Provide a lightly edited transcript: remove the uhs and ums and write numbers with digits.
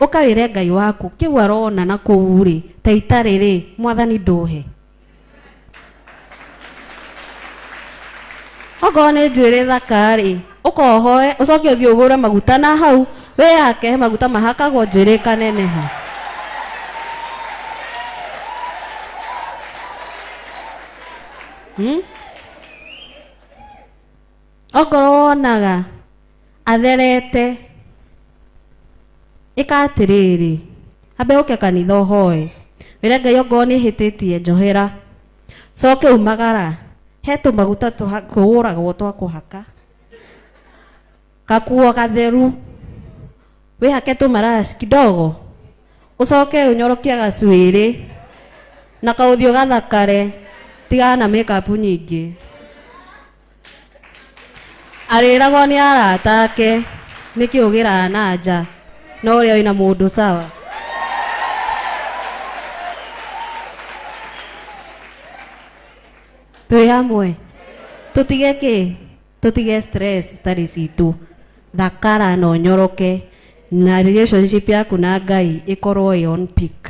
Ũkawĩre Ngai waku kĩu arona na kũu rĩ, ta itarĩ rĩ, mwathani ndũhe. Okorwo nĩ njuĩrĩ thaka rĩ, ũkohoe ũcoke ũthiĩ ũgũre maguta na hau wĩhake maguta mahakagwo njuĩrĩ ĩkaneneha. Hmm? Okorwo wonaga atherete ĩka atĩrĩrĩ ambe ũke kanitha ũhoe wĩre Ngai ongorwo nĩ hĩtĩtie njohera coke umagara he tũmaguta tũgũragwo twa kũhaka gakuo gatheru wĩhake tũmaraci kidogo ũcoke ũnyorokie gacuĩrĩ na kaũthiũ gathakare tigana na makeup nyingĩ. Arĩragwo nĩ arata ake nĩkĩ ũgĩraga na nja na ũrĩa wĩna mũndũ sawa. Twĩ hamwe tũtige kĩ tũtige stress citarĩ citũ thakara na ũnyoroke na relationship yaku na Ngai ĩkorwo ĩ on peak.